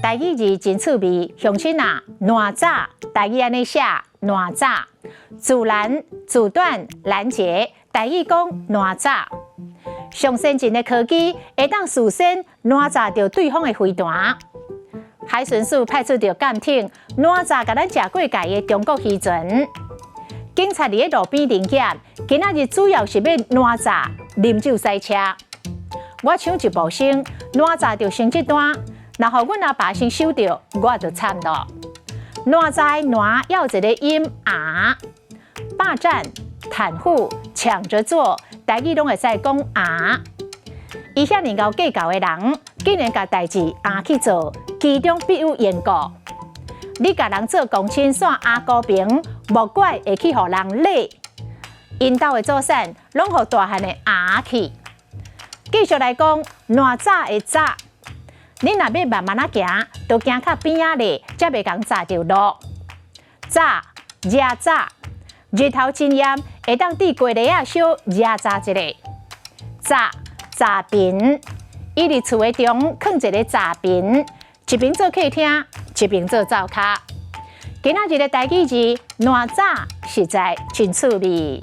台語字真趣味，鄉親啊，哪吒，台語按呢寫，哪吒，阻攔、阻斷、攔截，台語講哪吒。上先進的科技會當事先哪吒著對方的飛彈。海巡署派出著艦艇，哪吒共咱食過界的中國漁船。警察佇咧路邊臨檢，今仔日主要是欲哪吒啉酒駛車。我搶一步先，哪吒著成績單，若予阮阿爸先收著，我就慘囉。哪吒的哪猶有一个音啊，霸佔、袒護、搶著做，台語攏會使講啊。伊遐爾𠢕計較的人，竟然共代誌啊去做，其中必有緣故。你共人做公親，煞阿高平，莫怪會去予人禮。𪜶兜的祖產，攏予大漢的阿去。繼續來講，哪吒的吒，你若欲慢慢仔行，就行較邊仔咧，才袂共閘著路。早，遮早，日頭真炎，會當佇雞螺仔小遮早一下。閘，閘爿，伊佇厝的中囥一个閘爿，一邊做客廳，一邊做灶跤。今仔日的台語字，哪吒實在真趣味。